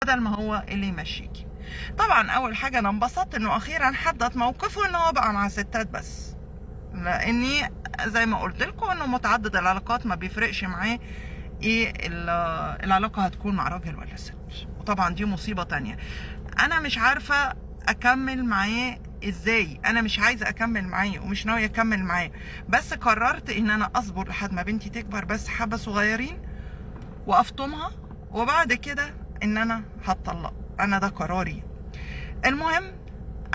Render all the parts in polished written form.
بدل ما هو اللي يمشيكي. طبعا اول حاجة انا انبسطت انه اخيرا حدد موقفه ان هو بقى مع ستات بس، لاني زي ما قلت لكم انه متعدد العلاقات ما بيفرقش معاه ايه العلاقة هتكون مع راجل ولا ست. وطبعا دي مصيبة تانية، انا مش عارفه اكمل معاه ازاي، انا مش عايزه اكمل معاه ومش ناوية اكمل معاه، بس قررت ان انا اصبر لحد ما بنتي تكبر بس حبه صغيرين وافطمها، وبعد كده ان انا هتطلق، انا ده قراري. المهم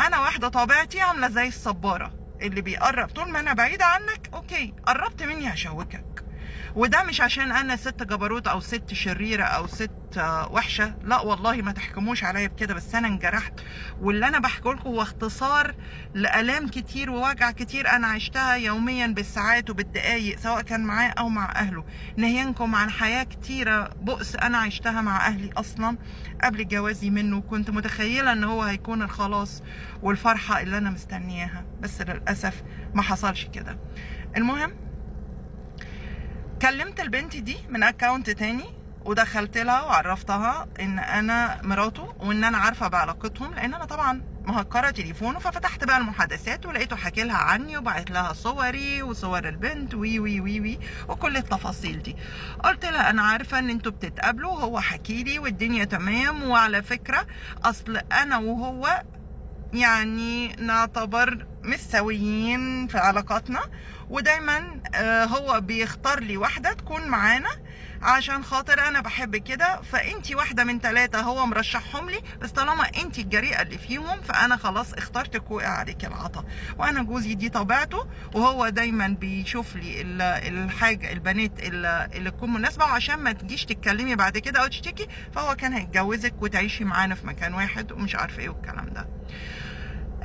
انا واحدة طبيعتي عامله زي الصباره اللي بيقرب، طول ما انا بعيدة عنك okay، قربت مني هشوكك. وده مش عشان انا ست جبروت او ست شريرة او ست وحشة، لا والله ما تحكموش عليا بكده، بس انا انجرحت، واللي انا بحكي لكم هو اختصار لالام كتير ووجع كتير انا عشتها يوميا بالساعات وبالدقايق، سواء كان معاه او مع اهله. نهينكم عن حياة كتيرة بؤس انا عشتها مع اهلي اصلا قبل جوازي منه. كنت متخيله ان هو هيكون الخلاص والفرحه اللي انا مستنياها، بس للاسف ما حصلش كده. المهم كلمت البنت دي من account تاني ودخلت لها وعرفتها ان انا مراته وان انا عارفه بعلاقتهم، لان انا طبعا مهكره تليفونه. ففتحت بقى المحادثات ولقيته حكي لها عني وبعت لها صوري وصور البنت وي وي وي وي وكل التفاصيل دي. قلت لها انا عارفه ان انتوا بتتقابلوا وهو حكي لي والدنيا تمام، وعلى فكرة اصل انا وهو يعني نعتبر مش سويين في علاقاتنا، ودايما هو بيختار لي واحدة تكون معانا عشان خاطر انا بحب كده، فانتي واحدة من 3 هو مرشحهم لي، بس طالما انتي الجريئة اللي فيهم فانا خلاص اخترتك وقع عليك العطا. وانا جوزي دي طبيعته، وهو دايما بيشوف لي الحاجة البنات اللي تكون مناسبة، وعشان ما تجيش تتكلمي بعد كده او تشتكي فهو كان هيتجوزك وتعيشي معانا في مكان واحد ومش عارفة ايه والكلام ده.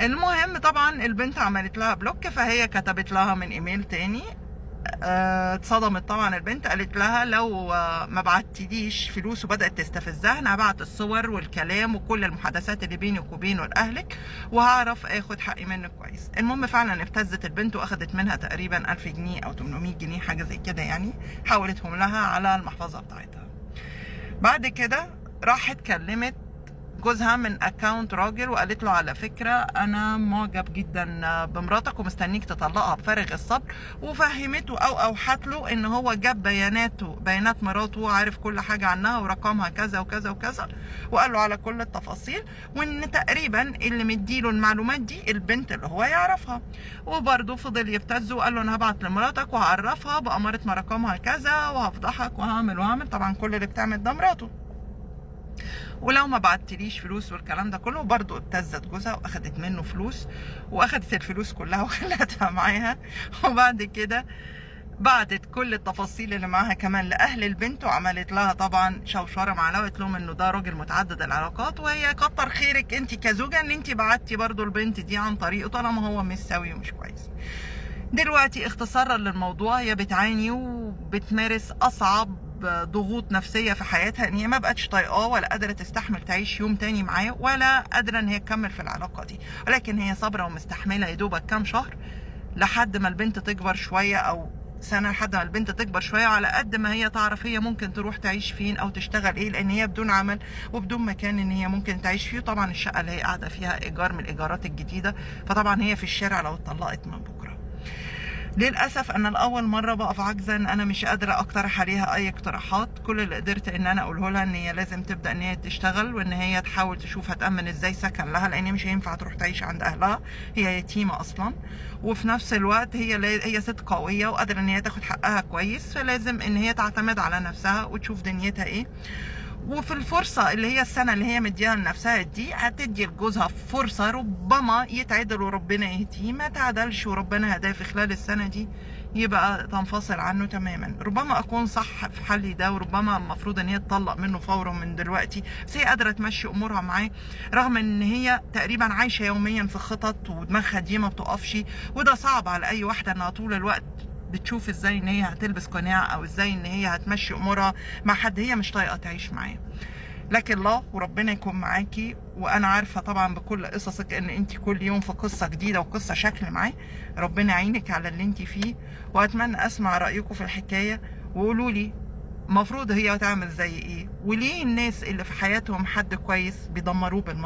المهم طبعا البنت عملت لها block، فهي كتبت لها من ايميل تاني. اتصدمت طبعا البنت، قالت لها لو ما بعتليش فلوس، وبدأت تستفزها، انا هبعت الصور والكلام وكل المحادثات اللي بينك وبينه لاهلك وهعرف اخد حقي منك كويس. المهم فعلا ابتزت البنت واخدت منها تقريبا 1000 جنيه او 800 جنيه حاجة زي كده، يعني حولتهم لها على المحفظة بتاعتها. بعد كده راحت كلمت جوزها من account راجل وقالت له على فكرة انا معجب جدا بمراتك ومستنيك تطلقها بفارغ الصبر، وفهمته او اوحت له ان هو جاب بيانات مراته وعارف كل حاجة عنها ورقمها كذا وكذا وكذا، وقال له على كل التفاصيل، وان تقريبا اللي مديله المعلومات دي البنت اللي هو يعرفها. وبرضه فضل يبتزه وقال له انا هبعت لمراتك وهعرفها بأمارة ما رقمها كذا وهفضحك وهعمل وهعمل. طبعا كل اللي بتعمل ده مراته، ولو ما بعتليش فلوس والكلام ده كله. برضو ابتزت جوزها واخدت منه فلوس، واخدت الفلوس كلها وخلتها معاها. وبعد كده بعتت كل التفاصيل اللي معاها كمان لاهل البنت، وعملت لها طبعا شوشرة معاها وقالت لهم انه ده راجل متعدد العلاقات، وهي كتر خيرك انت كزوجة ان انت بعتي برضو البنت دي عن طريقه طالما هو مش سوي ومش كويس. دلوقتي اختصارا للموضوع، هي بتعاني وبتمارس اصعب ضغوط نفسية في حياتها، ان هي ما بقتش طايقاه ولا قادرة تستحمل تعيش يوم تاني معاه، ولا قادرة ان هي تكمل في العلاقة دي، ولكن هي صابرة ومستحملة يا دوبك كام شهر لحد ما البنت تكبر شوية او سنة، لحد ما البنت تكبر شوية، على قد ما هي تعرف هي ممكن تروح تعيش فين او تشتغل ايه، لان هي بدون عمل وبدون مكان ان هي ممكن تعيش فيه. طبعا الشقة اللي هي قاعدة فيها ايجار من الايجارات الجديدة، فطبعا هي في الشارع لو اتطلقت من بكرة. للأسف أنا الأول مرة بقف عاجزة، إن أنا مش قادرة أقترح عليها أي اقتراحات. كل اللي قدرت إن أنا أقوله لها إن هي لازم تبدأ إن هي تشتغل، وإن هي تحاول تشوف هتأمن إزاي سكن لها، لأن مش هينفع تروح تعيش عند أهلها، هي يتيمة أصلا. وفي نفس الوقت هي ست قوية وقادرة إن هي تاخد حقها كويس، فلازم إن هي تعتمد على نفسها وتشوف دنيتها إيه. وفي الفرصة اللي هي السنة اللي هي مديها لنفسها دي، هتدي لجوزها فرصة ربما يتعدل وربنا يهديه، ما تعدلش وربنا هداه في خلال السنة دي يبقى تنفصل عنه تماما. ربما أكون صح في حلي ده، وربما المفروض إن هي تطلق منه فورا من دلوقتي، بس هي قادرة تمشي أمورها معاه، رغم إن هي تقريبا عايشة يوميا في خطط ودماغها دي ما بتقفش، وده صعب على أي واحدة إنها طول الوقت بتشوف ازاي ان هي هتلبس قناع او ازاي ان هي هتمشي امورها مع حد هي مش طايقة تعيش معاه. لكن الله وربنا يكون معاكي، وانا عارفه طبعا بكل قصصك ان انت كل يوم في قصة جديدة وقصة شكل معاه. ربنا يعينك على اللي انت فيه، واتمنى اسمع رايكم في الحكاية، وقولوا لي المفروض هي تعمل زي ايه؟ وليه الناس اللي في حياتهم حد كويس بيدمروه بالمرة؟